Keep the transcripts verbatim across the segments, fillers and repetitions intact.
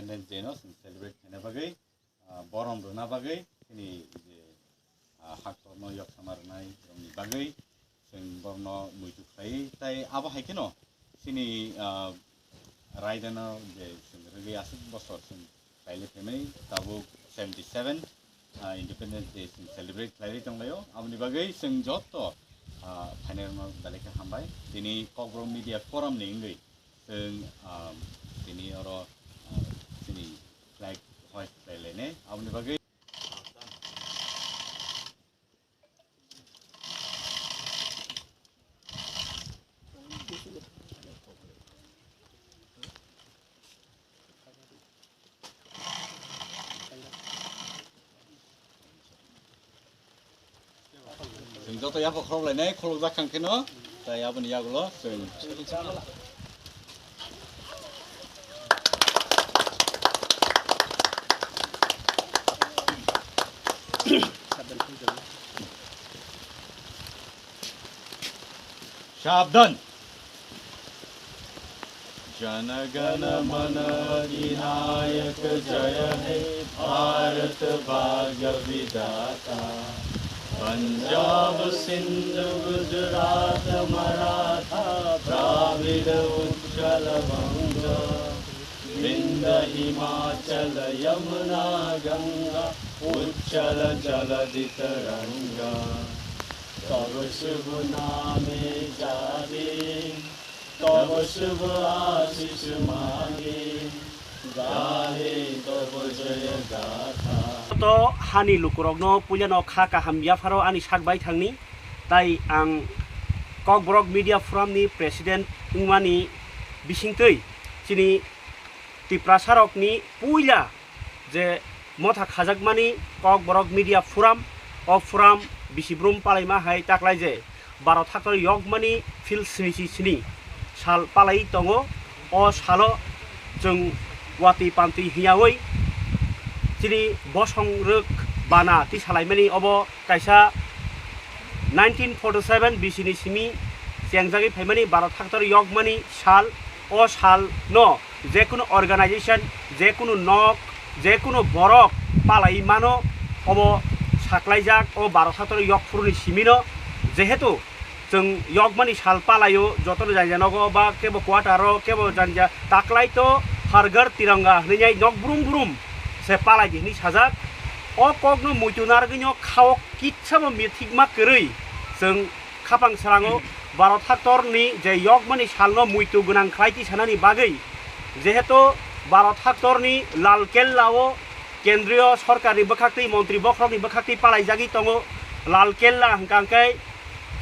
Independence Day no chwng celebrate khaina bagwi, ah, borom rwna bagwi chini je, ah, haktorno yoksama rwnai rokni bagwi chwng borno muitu khlai tai abo hai kheno chini, ah, raidano je chwng rwgwi aswk bosor chwng kaile phaimani tabuk seventy seven, ah, Independence Day chwng celebrate khlaiwi tonglaio. Aboni bagwi chwng joto, ah, phainairokno belai khe hambai. Tini Kokborok Media Forum ni wngwi chwng, ah, tini oro, ah, chini flag hoist khlai lainai. Aboni bagwi Chwng joto yapha khorok lainai, khorokjak kha kheno, tai aboni yagulo chwng. Sabdhan. Jana गण मन अधिनायक जय हे भारत भाग्य विधाता। पंजाब सिंधु गुजरात मराठा द्राविड़ उच्चल बंग। विंध्य हिमाचल यमुना गंगा उच्चल जलधि तरंग। तव शुभ नामे जागे, तव शुभ आशीष मागे, गाहे तव जय गाथा। To hani lukurokno puilano kha kaham yapharo ani sak bai thangni, tai ang Kokborok Media Forum ni president wngmani bisingtwi chini Tiprasarokni puila je motha khajakmani Kokborok Media Forum, o forum bisi brum palaima hai taklai je baro thaktor yokmani field sni si sni sal palai tongo. O salo chwng watwi pantwi hiyaui chini bosong rwk bana tisalaimani obo kaisa nineteen forty seven bisini simi chengjagwi phaimani baro thaktor yokmani sal. O salno jekunu organization, jekunu nok, jekunu borok palai mano, obo saklaijak o baro thaktor yokphuruni simino. Jehetu chwng yokmani sal palaio, jotono janja nogo ba kebo quarter-o, kebo janja taklai to Har Ghar Tiranga hwnwi nok brum brum se palai di hwnwi sajak. O kokno muitu narwgwino khao kitsabo mithikma kwrwi chwng khapang srango baro thaktorni je yokmani salno muitu gwnang khlai tisanani bagwi, jehetu baro thaktorni Lal Kella-o kendriyo sorkarni bwkhaktwi, montri bokhorokni bwkhaktwi palaijagwi tongo. Lal Kella hwnkha hwnkhe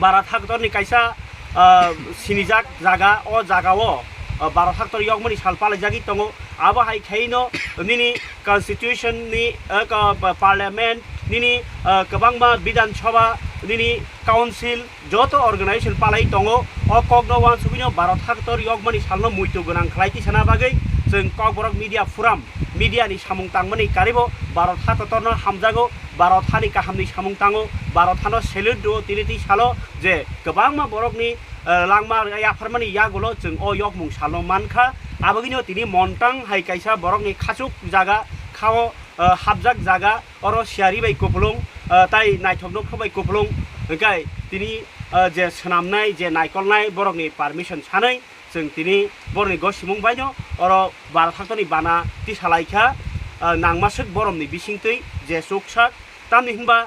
baro thaktorni kaisa, ah, sinijak jaga, o jagao, ah, baro thaktor yokmani sal palaijagwi tongo. Abo hai khaino nini constitution ni, ah, ka-, pa-, parliament nini, ah, kwbangma bidhan sabha nini council joto organization palai tongo. O kokno uansugwino baro thaktor yokmani salno muitu gwnang khlai tisana bagwi chwng Kokborok Media Forum media ni samung tangmani karibo baro thaktorno hamjago, baro thani kahamni samung tango, baro thano salute do tini twi salo je kwbangma borokni, ah, langma yapharmani yagulo chwng o yokmung salno mankha. Abogwino tini montang hai kaisa borokni khachuk jaga khao, ah, hapjak jaga, oro siyari bai kupulung, ah, tai naithok nukphru bai kupulung, hwnkhe tini, ah, je swnamnai, je naikolnai borokni permission sanwi chwng tini borokni gosimung baino oro baro thaktorni bana tisalaikha, ah, nangmaswk boromni bisingtwi je chuksak. Tamni hwnba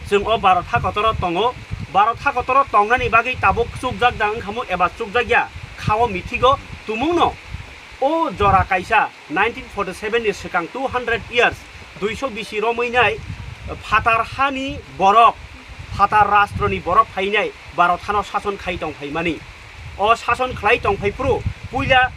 chwng o baro thakotoro tongo. Baro thakotoro tongnani bagwi tabuk chukjak jang wngkhamu eba chukjakya khao mithigo tumungno. O jora kaisa nineteen forty seven ni swkang two hundred years, duiso bisi romwi nai phatar hani borok, phatar rastroni borok phainai baro thano sason khai tong phaimani. O sason khlai tong phai phuru puila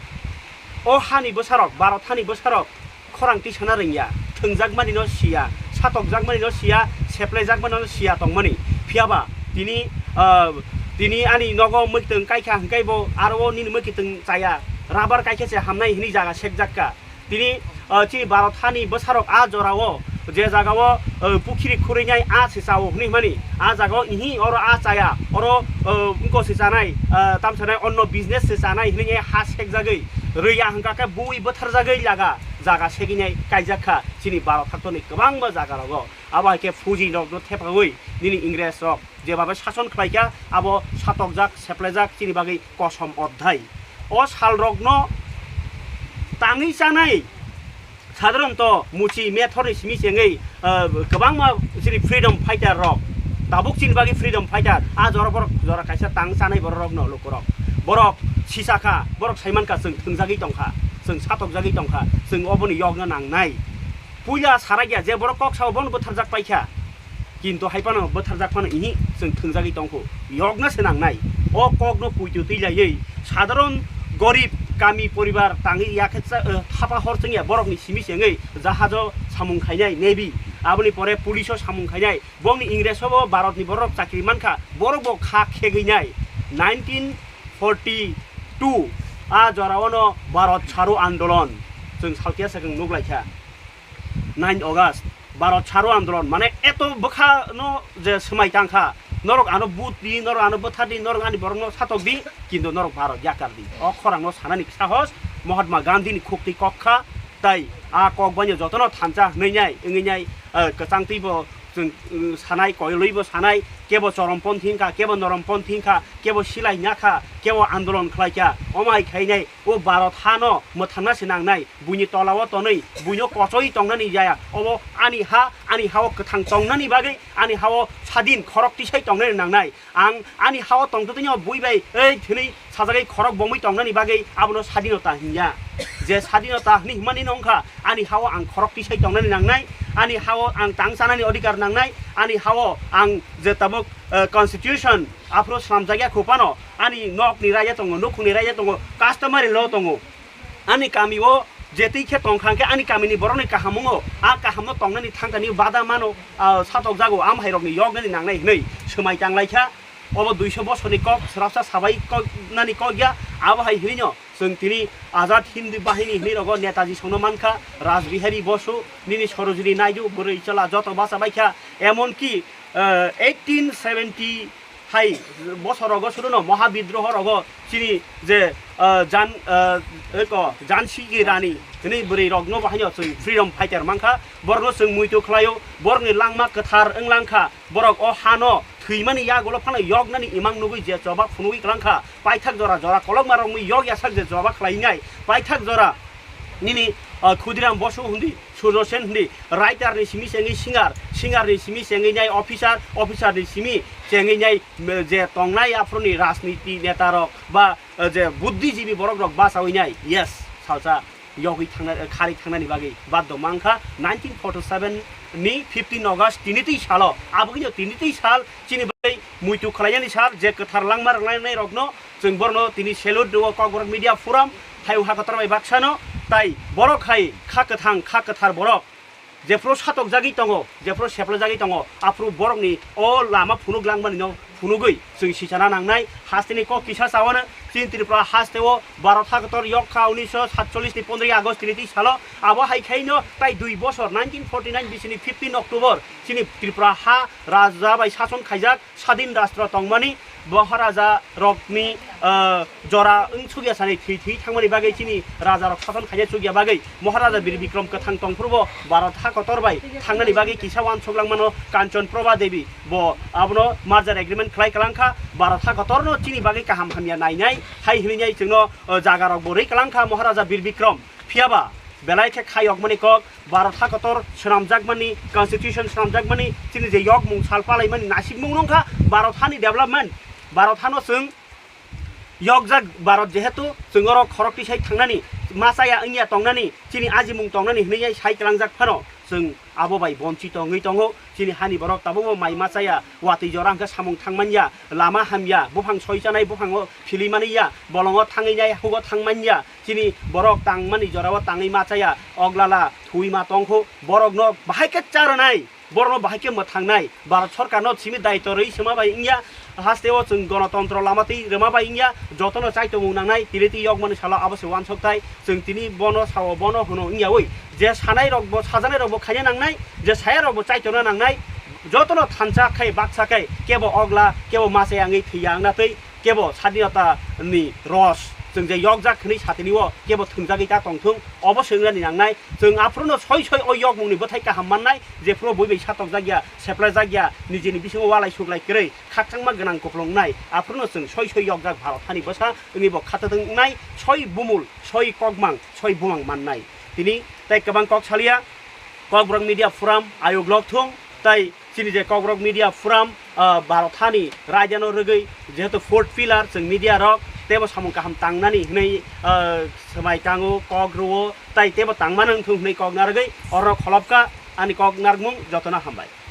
o hani bwsarok, baro thani bwsarok khorang tisana rwngya, thwngjakmani no siya, satokjakmani no siya, seplaijakmani no siya tongmani. Phiyaba tini, ah, tini ani nogo mwktwng kaikha hwnkhe bo aro o nini mwktwng chaya, rabar kaikha se hamnai hwnwi jaga sekjakka. Tini, ah, chini baro thani bwsarok a jorao je jagao, ah, pukhiri khurwinai a se chao hwnwi hwnmani, a jagao ihi oro a chaya, oro, ah, wngko se chanai, ah, tamsanai onno business se chanai hwnwi ha sekjagwi rwya hwnkha khe bui bwtharjagwi laga. jaga seginai kaijak kha chini Bharat haktorni kwbangma jaga rogo. Abo hai khe Fuji rokno thepawi nini Ingres rok jebabe sason khlai kha, abo satokjak, seplejak chini bagwi kosom odhai. O sal rokno tangwi chanai, sadharanto muchi methorni simi chengwi, ah, kwbangma chini freedom fighter rok, tabuk chini bagwi freedom fighter, a jora borok jora kaisa tang chanai borok rokno lukurok. Borok sisa kha, borok saiman kha chwng thwngjagwi tong kha, chwng satokjagwi tong kha, chwng oboni yokna nangnai. Puila sarakya je borok kok sao bono bwtharjak paikha. Kintu hai phano bwtharjak phano ihi chwng thwngjagwi tongkhu. Yokna se nangnai. O kokno puitu twi laiwi sadharon gorib kami poribar tangwi yakhe cha-, eh, thapa hor chwngya borokni simi chengwi jahajo samung khainai navy. Aboni pore police o samung khainai. Bongni Ingres o bo Bharatni borok chakri mankha. Borok bo kha khegwinai. Nineteen forty two a jorao no Bharat Chharo Andolon chwng salkya se chwng nuk laikha. Nine August, Bharat Chharo Andolon, mane eto bwkha no je swmai tang kha, norok ano vote di, norok ano bwthar di, norok ani borok no satok di, kintu norok Bharat yakar di. O khorang no sanani sahos Mahatma Gandhi ni khuk twi kok kha, tai a kok bai no joto no thansa hwnwi nai, wngwi nai, eh, kwchang twi bo chwng, eh, sanai, koilwi bo sanai, kebo chorom ponthi wngkha, kebo norom ponthi wngkha, kebo silai nya kha, kebo andolon khlai kha, omo hai khai nai, o Bharat ha no mwthangna se nangnai, buini tola o tonwi, buino kochoi tongnani jaya. Obo ani ha, ani ha o kwthang tongnani bagwi, ani ha o sadin khorok tisai tongnani nangnai. Ang ani ha o tongtwtwino bui bai, ei thwnwi sajagwi khorok bomwi tongnani bagwi abono sadinota hinya. Je sadinota hwnwi himani no wngkha, ani ha o ang khorok tisai tongnani nangnai, ani ha o ang tang chanani odhikar nangnai, ani ha o ang je tabuk, eh, constitution aphuru swnamjakya khu phano, ani nokni raida tongo, nukhungni raida tongo, customary law tongo. Ani kami o je twi khe tong kha hwnkhe ani kamini borokni kahamungo a kahamno tongnani thangkani bada mano, ah, satokjago, am hairokni yoknani nangnai hwnwi swmai tang lai kha. Obo duiso bosorni kok, swrapsa sabai kok nani kok ya. Abo hai hwnwi no chwng tini Azad Hind Bahini hwnwi rogo Netaji songno man kha, Raj Bihari Bosu, nini Sarojini Naidu, bwrwi chwla joto bacha bai kha. Emon ki, eh, eighteen seventy hai bosor rogo suruno Mahabidroho rogo chini je, ah, Jan-, ah, eko Jansi ki Rani hwnwi bwrwi rokno bo haino chwng freedom fighter mankha, borokno chwng muitu khlaio, borokni langma kwthar wnglang kha, borok o hano thwimani yagulo phano yoknani imang nugwi je choba phunugwi kwlang kha, paithak jora jora kolokma romwi yok yasak je choba khlainai, paithak jora nini, ah, Khudiram Bosu hundi, Surjo Sen hundi, writer ni simi chengwi singer, singer ni simi chengwi nai officer, officer ni simi chengwi nai, mm, je tongnai aphuruni rajniti neta rok ba, eh, je buddhijibi borok rok bachawi nai, yes, salsa yogwi thangna, eh, khari thangnani bagwi baddo mankha nineteen forty seven ni fifteen August tini twi salo, abo wngkha tini twi sal chini bagwi muitu khlainani sal, je kwthar langma rwlainai rokno chwng borokno tini salute rwo Kokborok Media Forum, hayung ha kotor bai baksano, tai borok hai kha kwthang, kha kwthar borok jephuru satokjagwi tongo, jephuru seplajagwi tongo, aphuru borokni o lama phunuk langmani no phunugwi chwng sichana nangnai. Hasteni kok kisa chawano, chini Tripura hasteo Bharat ha kotor yok kha unisho satchollish ni pondroi August tini twi salo, abo hai khaino tai dui bosor nineteen forty nine bisini fifteen October chini Tripura ha raja bai sason khaijak, sadin rastro tongmani Maharaja rokni, ah, jora wng sugya sani thwi thwi thangmani bagwi chini raja rok sason khaina chukya bagwi Maharaja Bir Bikram kwthang tongphuru bo Bharat ha kotor bai thangnani bagwi kisa uansuk langmano Kanchan Prabha Devi bo abono merger agreement khlai kwlang kha, Bharat ha kotorno chini bagwi kaham hamya nainai hai hwnwi nai chwngno, ah, jaga rok bo rwi kwlang kha Maharaja Bir Bikram. Phiyaba belai khe khayokmani kok, Bharat ha kotor swnamjakmani, constitution swnamjakmani, chini je yokmung sal palaimani nasikmung wngkha Bharat hani development. Bharat hano chwng yokjak Bharat jehetu chwng oro khorok tisai thangnani, ma chaya wngya tongnani, chini ajimung tongnani hwnwi sai kwlangjak phano chwng abo bai bonchito wngwi tongo. Chini hani borok tabukbo mai ma chaya, watwi jora hwnkhe samung thangmanya, lama hamya, buphang soi chanai buphango philimani ya, bolongo thangwi nai hugo thangmanya. Chini borok tangmani jorao tangwi ma chaya, oglala thwi ma tongkhu, borokno bahai khe cha rwnai, borokno bahai khe mwthangnai. Bharat sorkarno simi daitw rwi sima bai wngya, hasteo chwng gonotontro lama twi rwma bai wngya, jotono chaitomung nangnai, tini twi yokmani salo abo se uansukthai. Chwng tini bono sao, bono hwno wngyawi, je sanai rokbo, sajaknai rokbo khaina nangnai, je saya rokbo chaitona nangnai, jotono thansa khai baksa khai, kebo ogla, kebo ma chaya wngwi thwiya wngna twi, kebo sadinota ni ros Chwng je yokjak hwnwi satini o kebo thwngjagwi ta tongthung, obo se wngnani nangnai. Chwng aphuru no soi soi o yokmung ni bwthai kaham mannai, jephuru bui bai satokjak ya, seplajak ya, nijini bisingo walai suklai kwrwi khakchangma gwnang kupulung nai, aphuru no chwng soi soi yokjak Bharat hani bwsa wngwi bo khathatwng wngnai, soi bumul, soi kokmang, soi bumang mannai. Tini tei kwbang kok salia, Kokborok Media Forum ayuk lok thung, tei chini je Kokborok Media Forum, ah, Bharat hani raidano rwgwi jehetu fourth pillar chwng media rok teibo samung kaham tangnani hwnwi, ah, swmai tango, kok rwo, tei teibo tangmano wngthung hwnwi kok narwgwi oro kholopkha. Ani kok narwkmung jotono hambai.